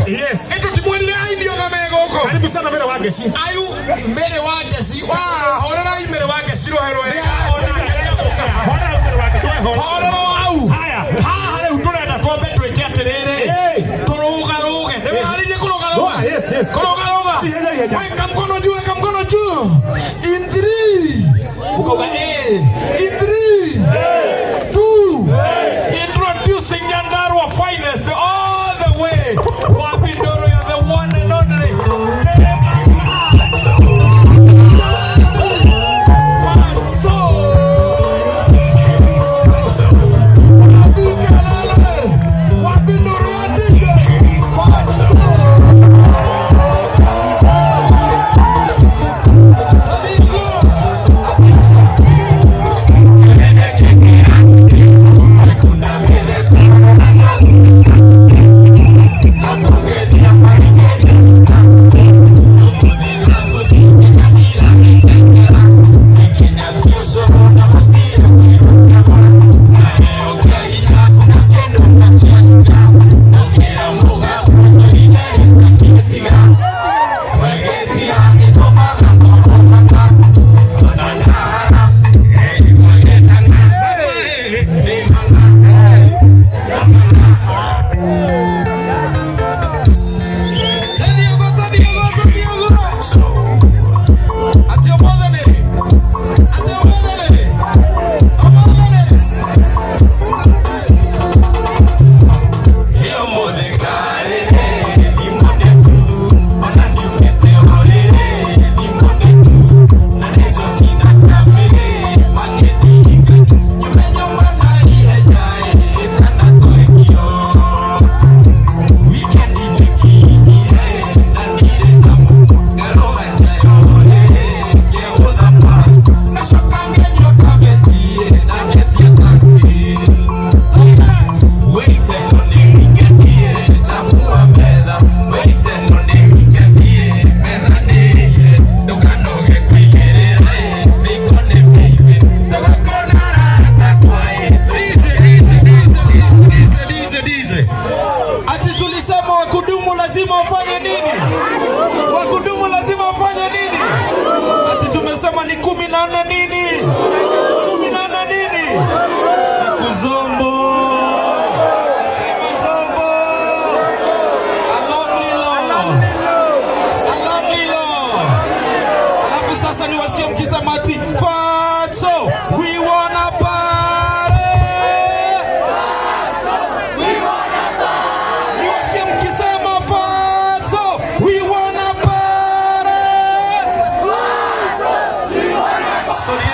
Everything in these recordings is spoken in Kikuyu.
Yes. Ĩ tũtimwonire aini othe me gũkũ? Karibu sana Mary wa Ngeci. Ayu Mary wa Ngeci, wa horerai Mary wa Ngeci rũhe rwega. Horera Mary wa Ngeci, we horera. Horero hau. Haya. Haha rĩu tũrenda twambe twĩke atĩrĩrĩ. Hey. Tũrũgarũge. Nĩ wĩharĩirie kũrũgarũga? Rũga, yes. Kũrũgarũga. Ihenya, ihenya. Weka mkono juu, weka mkono juu. In three. Ukauga eh. In three. Two. Introducing Nyandarua finest all the way. Wapi Ndoro ya the one and only. Fatso. Wapi kelele? Wapi nduru ya DJ? Fatso. Ati tulisema wakudumu lazima wafanye nini? Wakudumu lazima wafanye nini? Ati tumesema ni 14 nini? 14 nini? Siku zombo. Sema zombo. Alonglilo. Alonglilo. Alafu sasa niwasikie mkisema ati Fatso, we wanna party. Niwasikie mkisema Fatso, we wanna party. Sorry.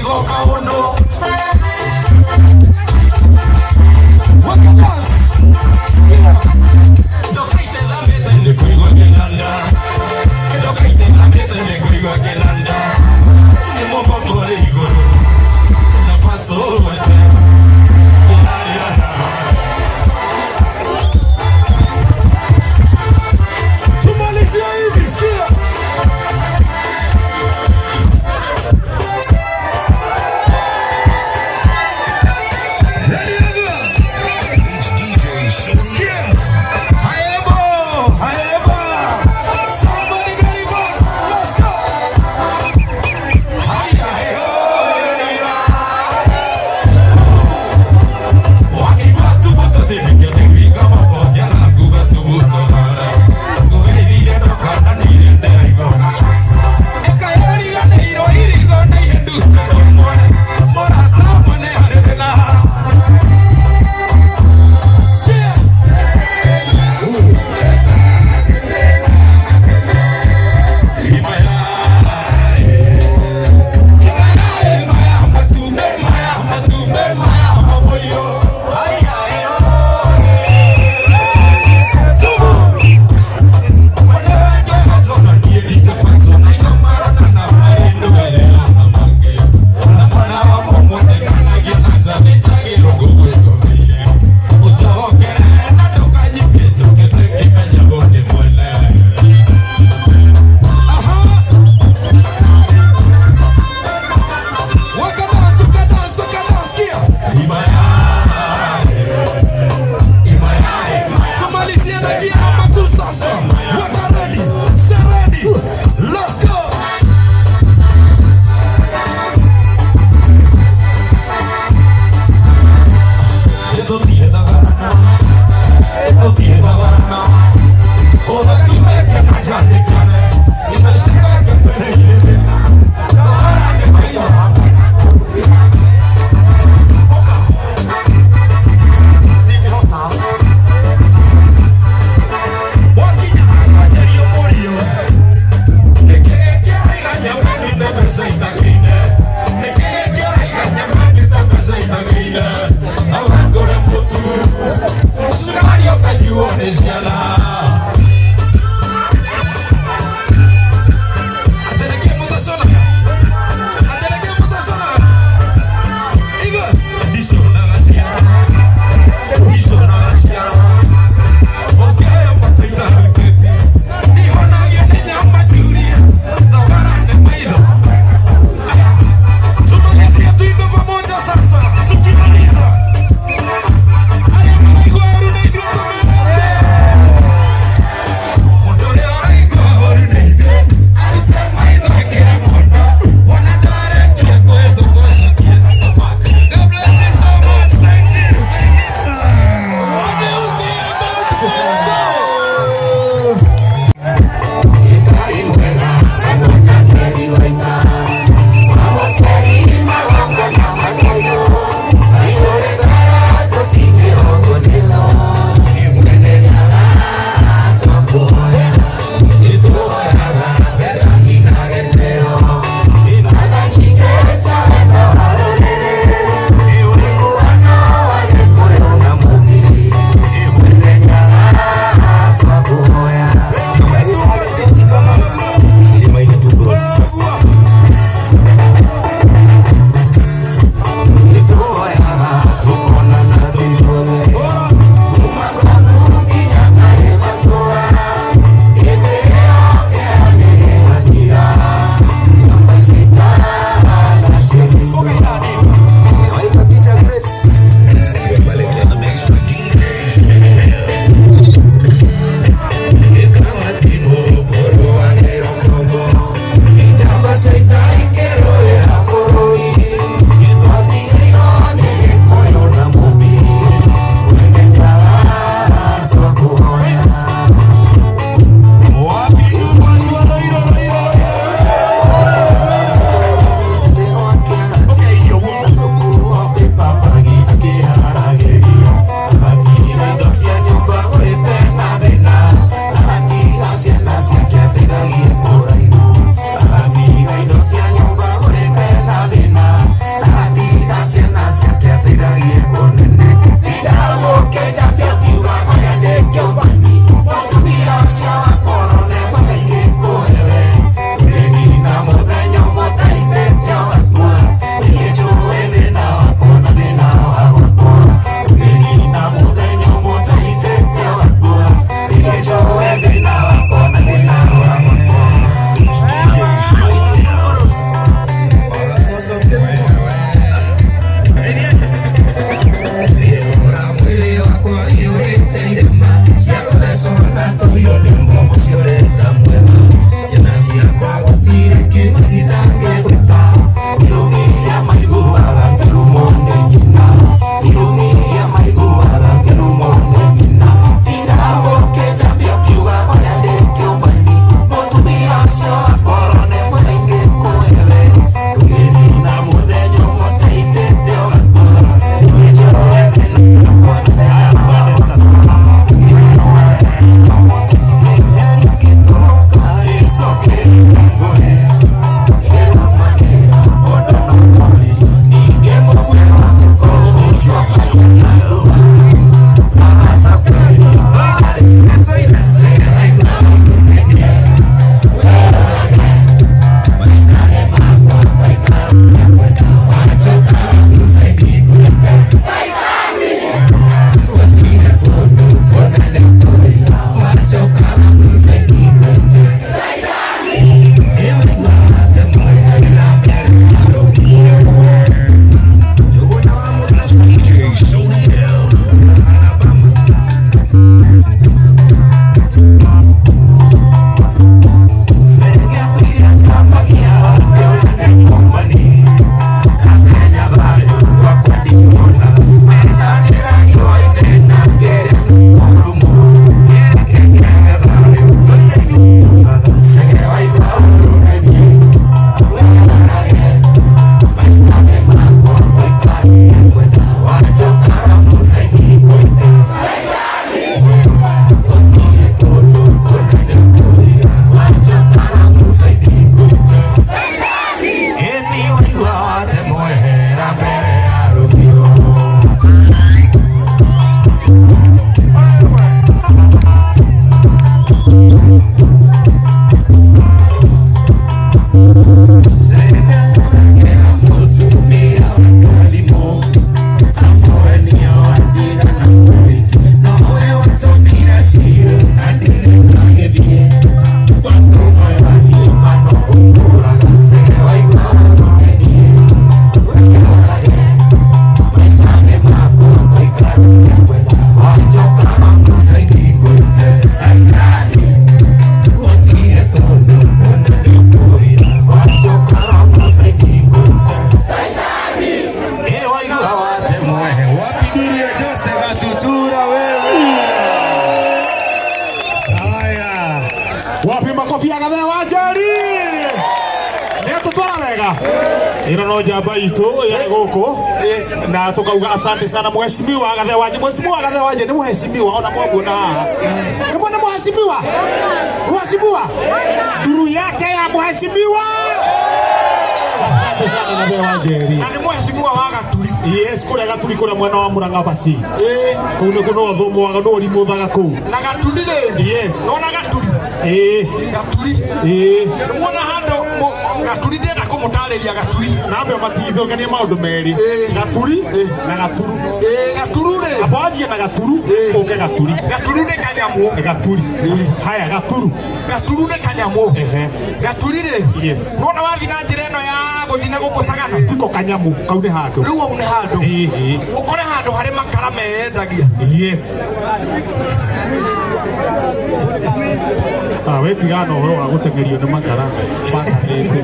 Katigwo kaũndũ. Weka dance. Sikia. Ndokaite thambĩte nĩ kũigua kĩnanda. Ndokaite thambĩte nĩ kũigua kĩnanda. Nĩ mũboko ũrĩ igũrũ. Na Fatso wete. Kĩrarĩra na. Tumalizie hivi, sikia. Wate mwehera mbere ya rũhiũ. Wapi makofi ya Gathee wa Njeri? Nĩ atũtwara wega. Ĩno no njamba itũ ya gũkũ na tukauga asante sana mheshimiwa Gathee wa Njeri. Mheshimiwa Gathee wa Njeri nĩ mheshimiwa ona mwamuona haha. Nĩ mwona mheshimiwa? Mheshimiwa? Nduru yake ya mheshimiwa. Asante sana Gathee wa Njeri. Na nĩ mheshimiwa wa Gaturi. Yes, kũrĩa Gaturi kũrĩa mwena wa Murang'a basi. Kũu nĩ no thũmwaga no ũrimũthaga kũu. Na Gaturi rĩ. Yes. Nona Gaturi. Gaturi. Nĩ muona handũ Gaturi ndĩrenda kũmũtarĩria Gaturi. Na ambe matigithũkanie maũndũ merĩ. Gaturi na Gaturu. Gaturu rĩ. Amba wanjie na Gaturu ũke Gaturi. Gaturu nĩ kanyamũ. Gaturi. Haya Gaturu. Gaturu nĩ kanyamũ. Gaturi rĩ. Yes. Nona wathiĩ na njĩra ĩno ya gũthiĩ na gũkũ Sagana. Tiko kanyamũ kau nĩ handũ. Rĩu hau nĩ handũ. Ũkore handũ harĩ makara meyendagia. Yes. Ah, we tigana ũhoro wa gũteng'erio nĩ makara makanĩte.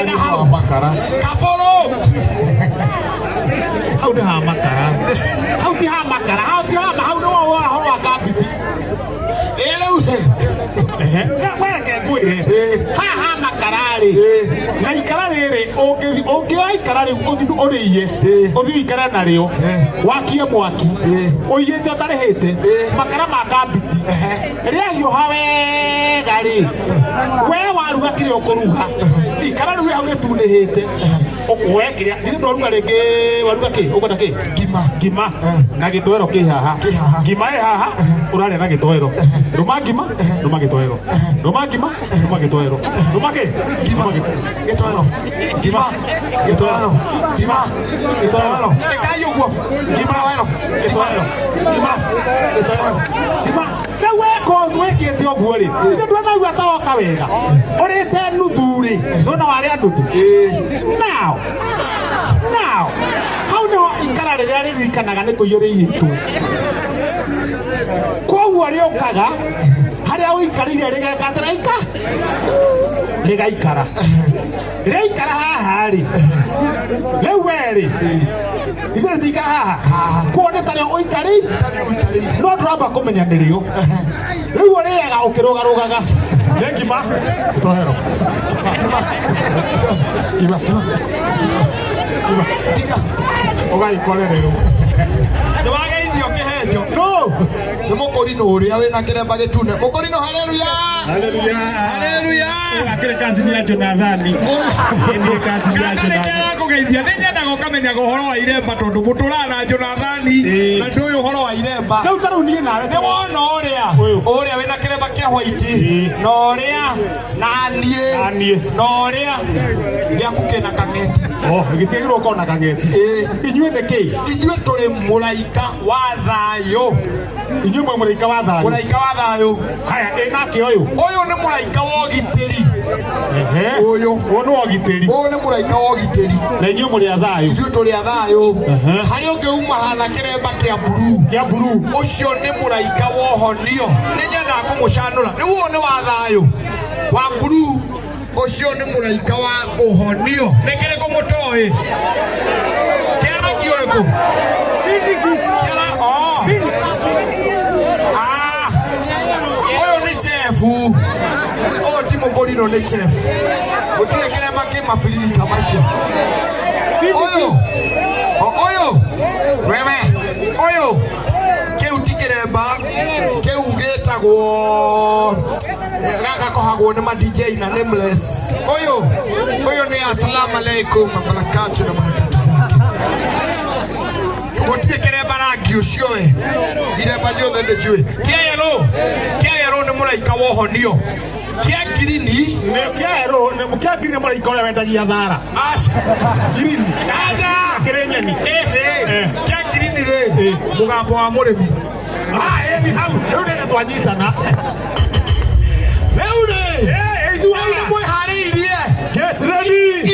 Ena hau. Makara. Kabũrũ. Hau nĩ ha makara. Hau ti ha makara. Hau ti ha hau nĩ wa ũhoro wa kambiti. Rĩu. We reke ngwĩre. Haha makara rĩ. Na ikara rĩrĩ ũngĩoya ikara rĩu ũthiĩ ũrĩiye. Ũthiĩ ũikare narĩo. Wakie mwaki. Ũiyĩte ũtarĩhĩte. Makara ma kambiti. Rĩahiũha wega rĩ. We waruga kĩrĩa ũkũruga. Ikara rĩu hau rĩtunĩhĩte. We kĩrĩa githĩ ndwaruga rĩngĩ waruga kĩ ũkwenda kĩ? Ngima. Ngima na gĩtoero kĩ haha. Ngima ĩ haha ũrarĩa na gĩtoero. Rũma ngima, rũma gĩtoero. Rũma ngima, rũma gĩtoero. Rũma kĩ? Ngima gĩtoero. Ngima gĩtoero. Ngima gĩtoero. Ĩkai ũguo. Ngima gĩtoero. Ngima gĩtoero. Ngima. Rĩu weka wĩkĩte ũguo rĩ, ithe ndwonaigua ta woka wega. Ũrĩte nuthu rĩ, nĩwona warĩa nuthu. Now, now, hau nĩho ikara rĩrĩa rĩririkanaga nĩ kũiyũrĩiyĩtwo. Koguo rĩũkaga harĩa ũikarĩire rĩgeka atĩrĩ ika rĩgaikara. Rĩaikara haha rĩ, rĩu we rĩ, ithuĩ rĩtikara haha. Kuo nĩ tarĩo ũikarĩire, no ndũramba kũmenya nĩrĩo. Rĩu ũrĩaga ũkĩrũgarũgaga. Nĩ ngima gĩtoero. Ngima. Ngima. Ngima. Ũgagĩkorererwo. Nĩ wageithio kĩhenjo. No. Nĩ mũkũrinũ ũrĩa wĩna kĩremba gĩtune. Mũkũrinũ haleluya. Haleluya. Haleluya. Akĩrĩ kazini ya Jonathani. Nĩ kazini ya Kaka nĩ Jonathani. kĩarakũgeithia. Nĩ nyendaga ũkamenyaga ũhoro wa iremba tondũ mũtũraga na Jonathani na ndũĩ ũhoro wa iremba. Rĩu ta rĩu niĩ nawe. Nĩ wona ũrĩa Ũyũ. ũrĩa wĩna kĩremba kĩa white na ũrĩa na niĩ Na niĩ. na ũrĩa gĩaku kĩna kang'eti. Oh, gĩtiagĩrĩirwo gũkorwo na kang'eti. Inyuĩ nĩ kĩ? Ithuĩ tũrĩ mũraika wa thayũ. Inyuĩ mwĩ mũraika wa thayũ. Mũraika wa thayũ. Haya, ĩ nake ũyũ. Ũyũ nĩ mũraika wa ũgitĩri. Ũyũ. Ũyũ nĩ wa ũgitĩri. Ũyũ nĩ mũraika wa ũgitĩri. Na inyuĩ mũrĩ a thayũ. Ithuĩ tũrĩ a thayũ. Harĩa ũngĩ uma hana kĩremba kĩa blue. Kĩa blue. Ũcio nĩ mũraika wa ũhonio. Nĩ nyendaga kũmũcanũra. Rĩu ũyũ nĩ wa thayũ. Wa blue. Ũcio nĩ mũraika wa ũhonio. Nĩ kĩrĩkũ mũtoĩ? Kĩa rangi ũrĩkũ? Kĩa oh. Ah. Ũyũ nĩ Jeff. Ũyũ ti mũkũrinũ nĩ Jeff. Gũtirĩ kĩremba kĩ mabiriri ta macio. Ũyũ. Ũyũ. Wewe. Ũyũ. Kĩu ti kĩremba. Kĩu gĩtagwo gaka Akohagwo nĩ ma DJ na Nameless. Ũyũ ũyũ nĩ assalamu alaikum na barakatu na barakatu zake. Gũtirĩ kĩremba rangi ũcio we, iremba ciothe ndĩciũĩ. Kĩa yellow, kĩa yellow nĩ mũraika wa ũhonio. Kĩa ngirini. Kĩa yellow, kĩa ngirini, mũraika ũrĩa wendagia thara. Aca. Ngirini. Aca. Kĩrĩ nyeni. Ĩhĩ, kĩa ngirini rĩ, mũgambo wa mũrĩmi. Ah, ĩni hau rĩu nene twanyitana. Rĩu rĩ, Ithuĩ rĩu nĩ mwĩharĩirie? Get ready.